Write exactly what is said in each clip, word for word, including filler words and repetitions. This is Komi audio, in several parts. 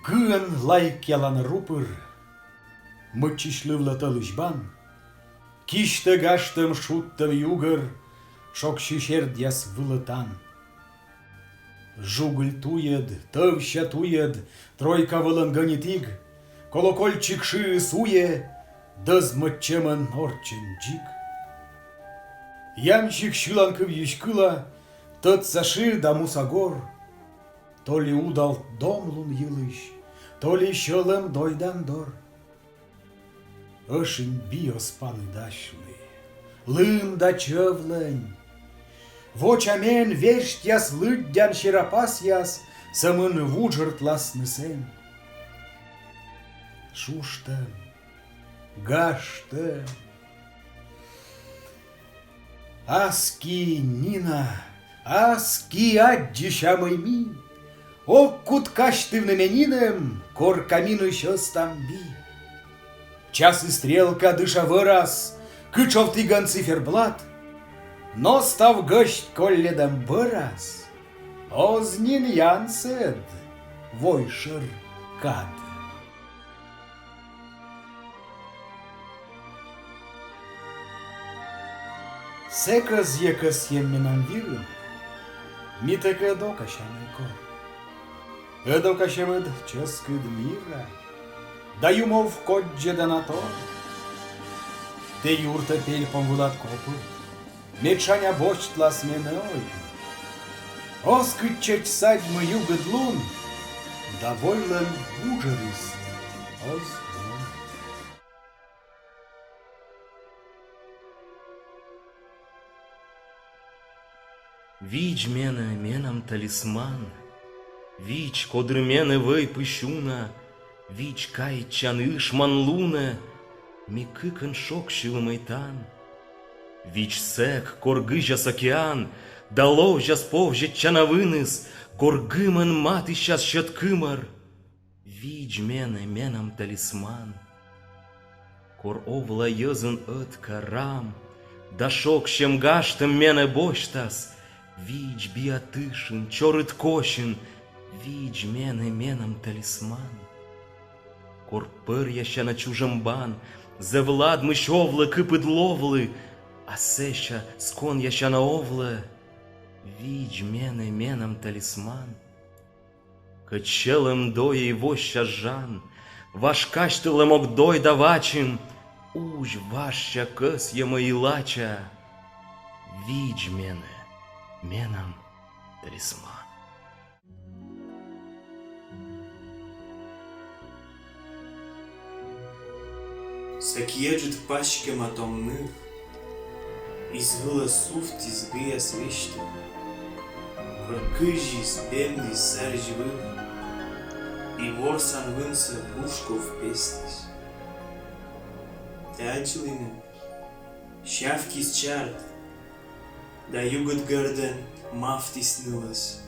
Кыӧн лайкъялан рупыр, мыччысь лывлӧ тӧлысь бан, кисьтӧ гажтӧм шудтӧм югӧр шогсьысь эрдъяс вылӧ тан. Жугыль туйӧд, тӧвся туйӧд, тройка вӧлӧн гӧнитіг, колокольчик шыыс уйӧ, дӧзмӧдчӧмӧн орччӧн дзик. Ямщик сьылан кывйысь кыла тӧдса шы да муса гор, то ли удал домлун йылысь, то ли сьӧлӧм дойдан дор. Ӧшинь би оз паныдасьлы лым да чӧвлӧнь. Воча мен верстьяс лыддян серапасъяс сӧмын вуджӧртласны сэн. Шуштӧм, гажтӧм. Аски, Нина, аски аддзысямӧй ми. Ог кут казьтывны ме нинӧм, кор каминысь ӧзтам би. Часі стрелка дыша вӧрас кытшовтігӧн циферблат, но став гӧсть колльӧдӧм бӧрас оз нин янсӧд войшӧр кад. Сэк ӧзйӧ кӧсйӧм менам вирын, ми тэкӧд окасямӧй кор. Ӧд окасьӧмыд чӧскыд мира да юмов коддзӧдан тор. Тэ юртӧ пельпом вылад копыд, мед Шаня босьтлас менӧ ойдын. Оз кытчӧдз садьмы югыд лун, да войлӧн вуджӧрыс оз вун. Видз менӧ, менам талисман, видз, кодыр менӧ вӧй пысь уна, видз каитчан ышман лунӧ, ми кыкӧн шогсьылӧмӧй тан. Видз сэк, кор гызяс океан да ловзяс повзьӧдчана выныс, кор гымӧн матыстчас сьӧд кымӧр. Видз менӧ, менам талисман. Кор овла йӧзын ӧтка рам да шогсьӧм гажтӧм менӧ босьтас, видз биа тышын, чорыд косьын, видз менӧ, менам талисман. Кор пӧръясяна чужӧмбан зэв ладмысь овлӧ кыпыд ловлы, а сэсся сконъясяна овлӧ, видз менӧ, менам талисман. Кӧть сьӧлӧм дойӧй воссяс жан, важ казьтылӧм ог дой да вачым, узь важся кӧсйӧмӧй и лача, видз менӧ, менам талисман. Сэк еджыд паськӧма том ныв из вылӧ сувтіс гыяс весьтӧ, кор кызис, пемдіс саридз выв, и ворсан вынсӧ бушков пестіс. Тэ аддзылін эм, сявкис чард да югыд гӧрдӧн мавтіс нылӧс.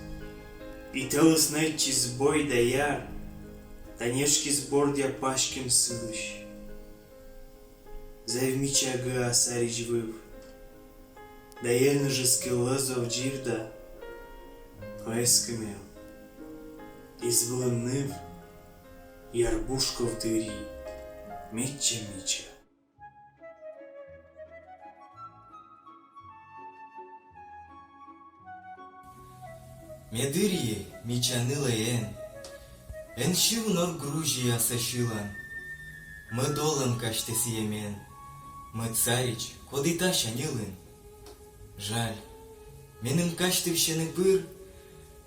И тӧлыс нӧйтчис бой да яр, да нетшкис бордъя паськӧм сылысь. Зэв мича гыа саридз выв, да енэжыс кӧ лӧзов дзирда, но эскы мем, из вылын ныв яр бушков дырйи медся мича. Ме дырйи мича нылӧй эн. Эн сьыв нор Грузиясӧ сьылан. Мӧд олӧм казьтӧ сійӧ мен, мӧд саридз, коді тася ньылін. Жаль, меным казьтывсьӧны пыр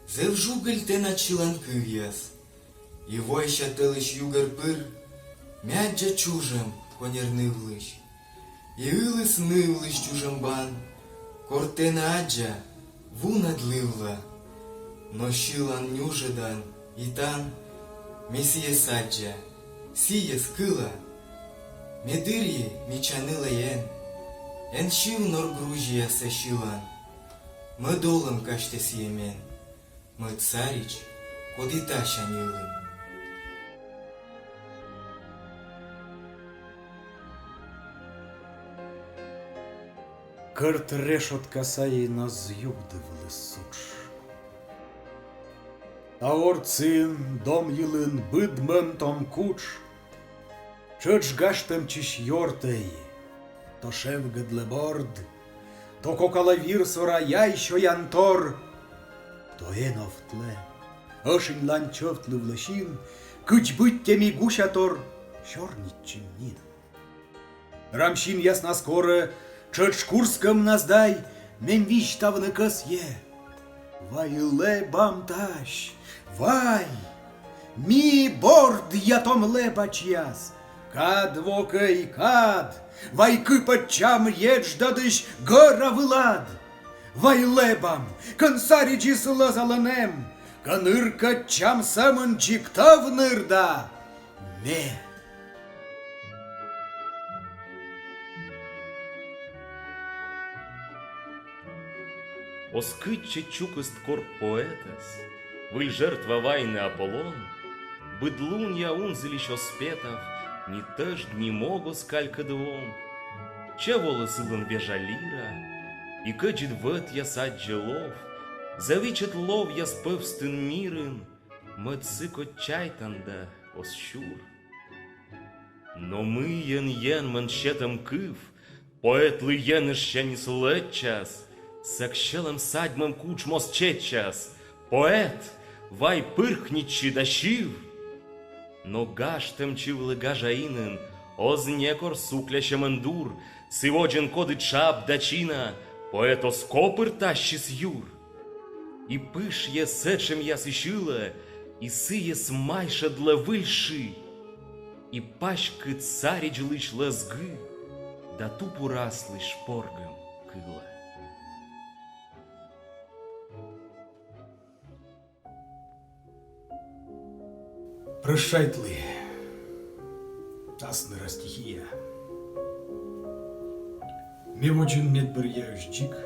зэв жугыль тэнад сьылан кывъяс. И войся тӧлысь югӧр пыр ме аддза чужӧм коньӧр нывлысь. И ылыс нывлысь чужӧмбан, кор тэнӧ аддза, вунӧдлывла. Но сьылан нюжӧдан и тан, ме сійӧс аддза, сійӧс кыла. Ме дырйи мича нылӧй эн. Эн сьыв нор Грузиясӧ сьылан. Мӧд олӧм казьтӧ сійӧ мен, мӧд саридз, коді тася ньылін. Кӧрт решётка сайын оз югдывлы сутш. Та ордсын, дом йылын, быдмӧм том кутш тшӧтш гажтӧмтчысь ёртӧй. То шевгӧдлӧ борд, то кокалӧ вир сора яй сёян тор, то эновтлӧ ӧшиньлань чӧвтлывлӧ син, кыдз быттьӧ ми гусятор сёрнитчим нин. Рам синъяснас корӧ тшӧтш курскӧмнас дай, мем висьтавны кӧсйӧ: вай лэбам тась, вай! Ми бордъя том лэбачьяс, кад вокӧй, кад! Вай кыпӧдчам едждӧдысь гӧра вылад! Вай лэбам, кӧн саридзыс лӧзалӧ нэм, кӧн ыркӧдчам сӧмын дзик тӧв ныр да ме. Оз кытчӧдз чукӧст кор поэтӧс, выль жертва вайны Аполлон, быдлунъя унзільысь оз петав, ни тӧжд, ни мог оз калькӧд вом. Чӧв олӧ сылӧн вежа лира, и кӧдзыд вӧтъяс аддзӧ лов, зэв ичӧт ловъяс пӧвстын мирын, мӧд сы кодь чайтан да оз сюр. Но мыйӧн Енмӧн сетӧм кыв поэтлы енэжсяньыс лэччас, сэк сьӧлӧм садьмӧм кутш моз чеччас: поэт, вай пырхнитчы да сьыв! Но гажтӧмтчывлӧ гажа инын оз некор суклясьӧмӧн дур, сы водзын, коді тшап да чина, поэт оз копырт ассьыс юр. И пышйӧ сэтшӧмъясысь ылӧ, и сійӧс майшӧдлӧ выль шы, и паськыд саридзлысь лӧз гы да тупураслысь шпоргӧм кылӧ. Прӧщайтлы, асныра стихия. Ме водзын медбӧръяысь дзик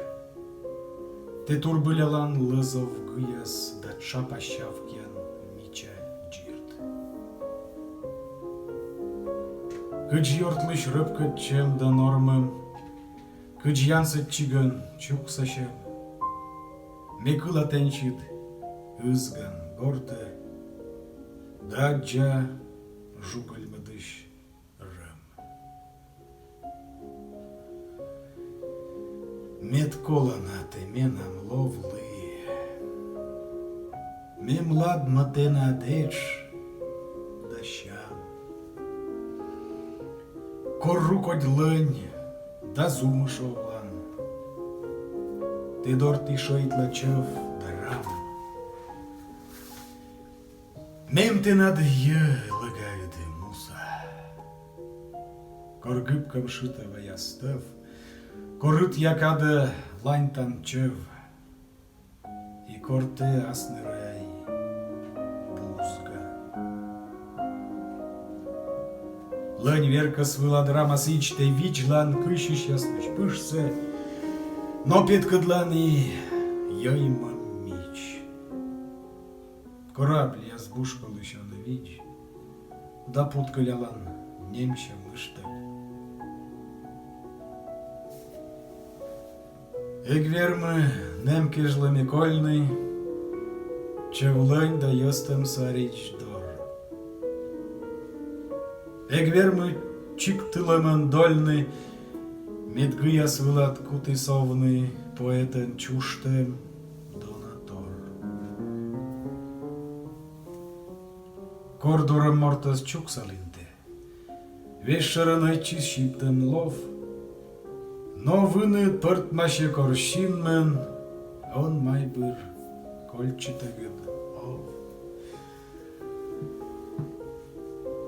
тэ турбылялан лӧзов гыяс да тшапа сявкъян мича дзирд. Кыдз ёртлысь рӧпкӧдчӧм да нормӧм, кыдз янсӧдчигӧн чуксасьӧм, ме кыла тэнсьыд ызган гортӧ да аддза жугыльмӧдысь рӧм. Мед колана тэ менам ловлы, мем ладмӧ тэнад этш да сям. Кор рукодь лӧнь да зумыш овлан, тэ дорті шӧйтла чӧв да рам. Мем тэнад йӧлӧгаыд муса. Кор гыпкӧм шытӧ ваяс тӧв, кор рытъя кадӧ ланьтан чӧв, и кор тэ асныра ай бузга. Лӧнь веркӧс вылад рама сідз тэ видзлан кыйсьысьяслысь пышсӧ, но петкӧдлан и йӧймӧм мич. Корабльяс бушколысь он видз да путкылялан немсьӧм ыштӧг. Эг вермы нэм кежлӧ ме кольны чӧв-лӧнь да йӧзтӧм саридз дор. Эг вермы чиктылӧмӧн дольны, мед гыяс вылад кутіс овны поэтӧн чужтӧм дона тор. Кор дорӧм мортӧс чуксалін тэ, весьшӧрӧн ӧтчыд сибдӧн лов, но выны пӧртмасьӧ кор синмӧн, он майбыр кольччытӧгыд ов.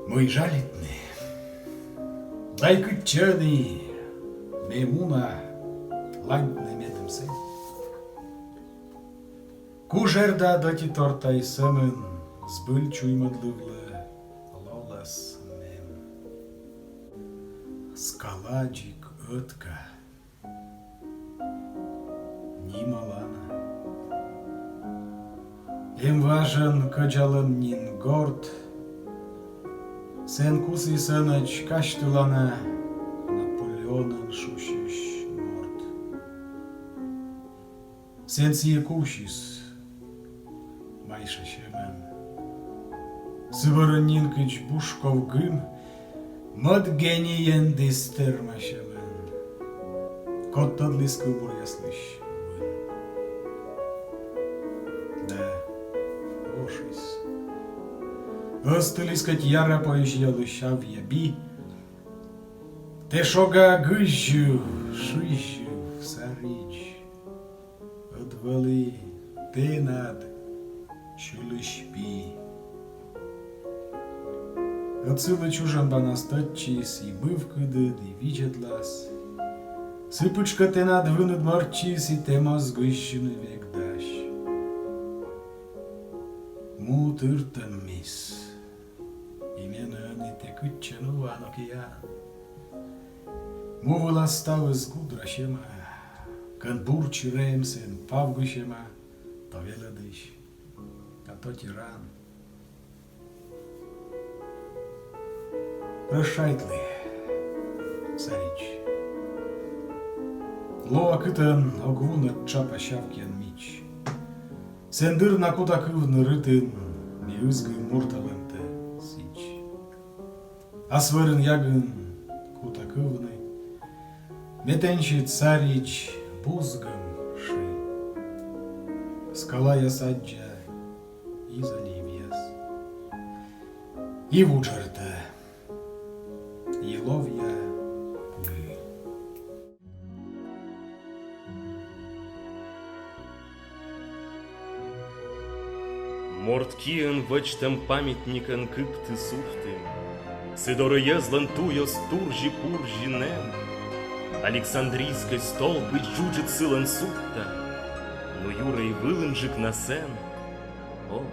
Мый жалитны? Дай кытчӧ ӧні ме муна ланьтны медым сэм. Кужӧрдад ӧтитор тай сӧмын збыль чуймӧдлывлӧ лолас мем. Скала дзик ӧтка. Нималана. Эм важӧн кӧдзалӧм нин горт, сэн кусіс ӧнӧдз казьтылана Наполеонӧн шусьысь морт. Сэн сійӧ кусіс, ма Шӧмӧн. Сы бӧрын нин кыдз бушков гым мӧд гениен дистӧрмасьӧмӧн. Код тӧдліс кывбуръяслысь вын. Да, ошис. Ӧзтыліс кӧть яра поэзиялысь авъя би. Тэ шога гызьыв, шызьыв, Саридз. Ӧд вӧлі тэнад сьылысь пи. Ӧд сылы чужӧмбанас тӧдчис и мывкыдыд, и видзӧдлас. Сы пытшкӧ тэнад выныд мӧрччис, и тэ моз гызьыны век дась. Му тыртӧммис. И менӧ ӧні тэ кытчӧ нуан, океан? Му вылас ставыс гудрасьӧма, кӧн бур чирӧм сэн павкысьӧма то велӧдысь, а то тиран. Прощайтлы, Саридз. Лоа кытӧн ог вунӧд тшапа сявкъян мич. Сэн дыр на кута кывны рытын, ми ызгым мурталӧмтӧ сідз. Ас вӧрын ягын кута кывны ме тэнсьыд, Саридз, бузгӧм шы. Скалаяс аддза и заливъяс, и вуджӧртӧ, и ловъя гы. Морт киӧн вӧчтӧм памятникӧн кыпті-сувті, сы дорӧ йӧзлӧн туйӧс туржи-пуржи нэм. Александрийскӧй столпысь джуджыд сылӧн сувта, но юрӧй вылынджык на сэн. Ог,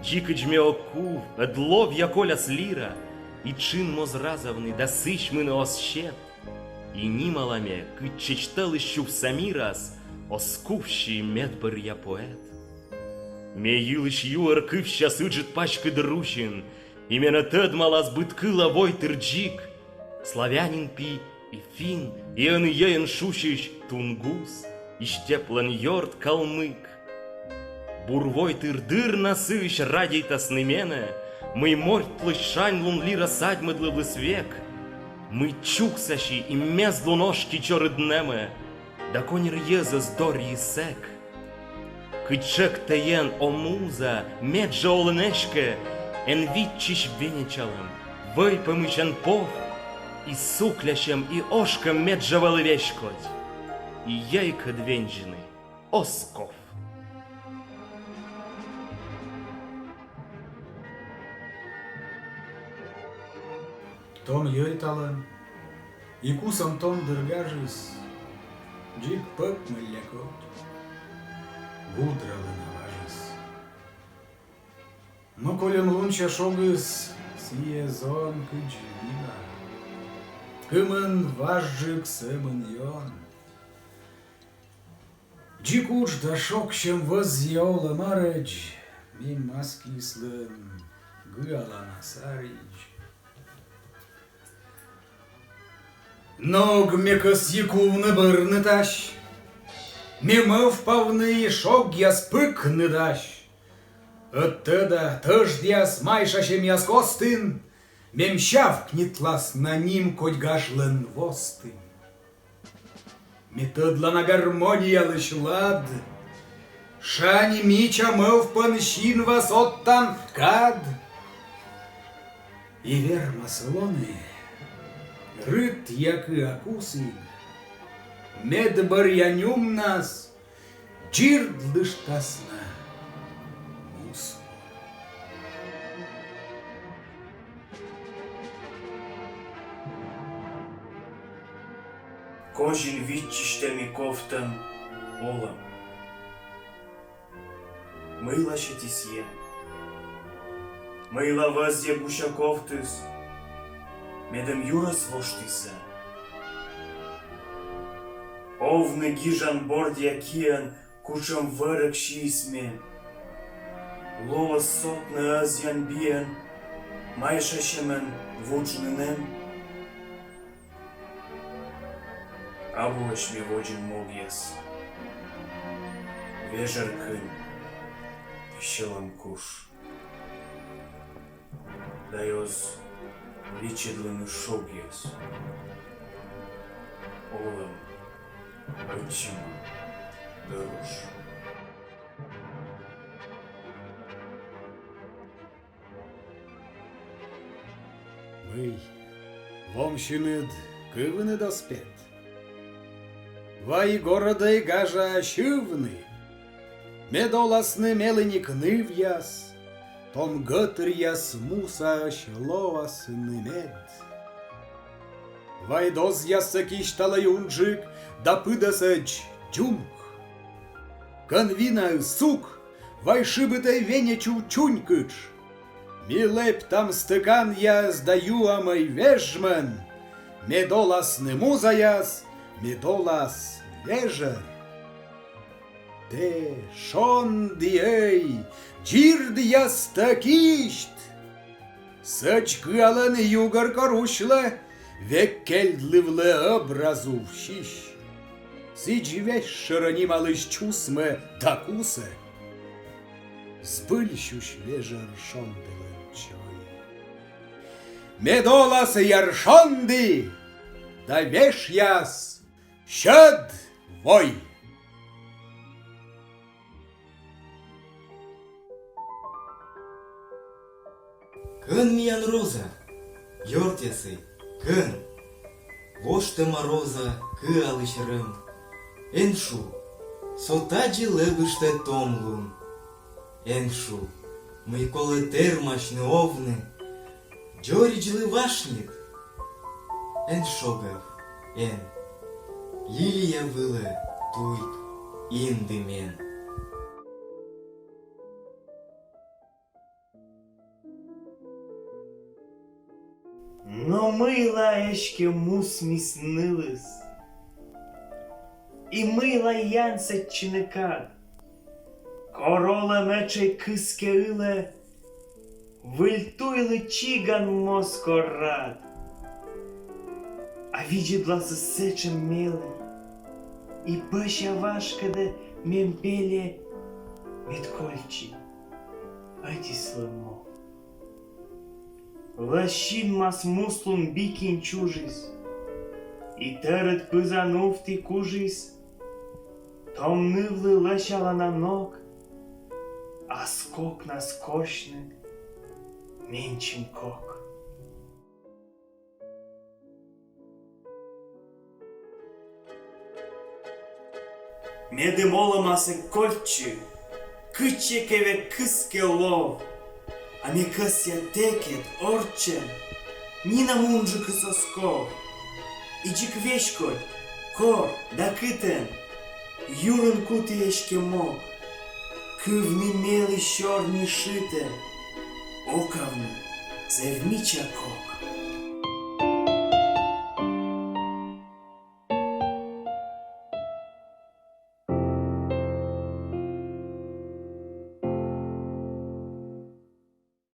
дзикӧдз ме ог кув, ӧд ловъя коляс лира, и тшын моз разавны да сісьмыны оз сет. И нимала ме, кытчӧдз тӧлысь сювса мирас оз кувсьы медбӧръя поэт. Ме йылысь юӧр кывсяс ыджыд паськыд Русьын, и менӧ тӧдмалас быд кыла войтыр дзик. Славянин пи и финн, и ӧні йӧйӧн шусьысь тунгус, и степлӧн ёрт калмык. Бур войтыр дыр на сыысь радейтасны менӧ, мый мортлысь шаньлун лира садьмӧдлывліс век, мый чуксаси и мездлун ошки чорыд нэмӧ, да коньӧр йӧзӧс дорйи сэк. Кыдз тшӧктӧ Ен, о муза, меджӧ олін эськӧ, эн виччысь венечалӧм, вӧйпӧмысь эн пов, и суклясьӧм, и ошкӧм меджӧ вӧлі веськодь, и йӧйкӧд вензьыны оз ков. Том йӧйталӧм и кусӧм том дыр гажыс дзик пӧкмыльӧ кодь, гудралӧ на важыс. Но кольӧм лунся шогыс сійӧ зон кыдзи нина, кымын важджык, сӧмын ён. Дзик удж да шогсьӧм вӧзйӧ олӧм арӧдз, мем аскиыслӧн гыала на Саридз. Но ог ме кӧсйы кувны бӧрнытась, ме мӧвпавны и шогъяс пыкнытась. Ӧд тӧда, тӧждъяс, майшасьӧмъяс костын мем сявкнитлас на нимкодь гажлӧн востын. Ме тӧдла на гармониялысь лад, шань мича мӧвпӧн синвас оттан кад. И вермас лоны рытъя кыа кусиг, медбӧръя нюмнас дзирдлыштас на муслун. Козин виччысьтӧм и ковтӧм олӧм. Мыйла сетіс Ен? Мыйла вӧзйӧ гуся ковтыс, медым юрӧс воштісӧ? Овны гижан бордъя киӧн, кутшӧм вӧрӧг сиис ме. Лолӧс сотны ӧзъян биӧн, майшасьӧмӧн вуджны нэм. Абуӧсь ме водзын могъяс. Вежӧр кын сьӧлӧм куш. Да и оз личӧдлыны шогъяс. Олӧм ӧтчыма да руш. Мый, ломсьыныд кывыныд оз пет? Вай горӧдӧй гажаа сьывны. Мед оласны меліник нывъяс, том гӧтыръяс мусаӧсь лоасны мед. Вай дозъяссӧ кисьталӧй унджык да пыдӧсӧдз дзумг. Кӧн винаыс сук, вай шыбитӧй венечув чунькытш. Ми лэптам стӧканъяс да юамӧй вежмӧн, мед оласны музаяс, мед олас вежӧр. Тэ, шондіӧй, дзирдъястӧ кисьт! Сӧдз кыалӧн югӧр кор усьлӧ, век кельдлывлӧ ӧбразув сись. Сідз весьшӧрӧ нималысь чусмӧ да кусӧ. Збыль сюсь вежӧр шонділӧн чой. Мед олас яр шонді да вешъяс сьӧд вой. Кӧн миян Роза, ёртъясӧй, кӧн? Воштӧма Роза кыалысь рӧм. Эн шу, со тадзи лэбыштӧ том лун. Эн шу, мый колӧ тэрмасьны, овны. Дзоридзлы вашнит. Эн шогав, эн. Лилия вылӧ туй инды мен. Но мыйла эськӧ мусмис нылыс? И мыйла янсӧдчыны кад? Кор олӧм этшӧй кыскӧ ылӧ, выль туйлы чиган моз кор рад. А видзӧдласыс сэтшӧм мелі, и бӧрся вашкӧдӧ мем пельӧ, мед кольччи ӧтислӧм мог. Лӧз синмас муслун би кинь чужис, и тӧрыт пызан увті кужис. Том нывлы лӧсялана ног, а скокнас косьны менсьым кок. Медым олӧмас эг кольччы, кытчӧ кӧ век кыскӧ лов. А ме кӧсъя тэкӧд, орччӧн, нинӧм унджыкыс оз ков. И дзик веськодь, кор да кытӧн, юрын куті эськӧ мог. Кывны мелі сёрни шытӧ, окавны зэв мича кок.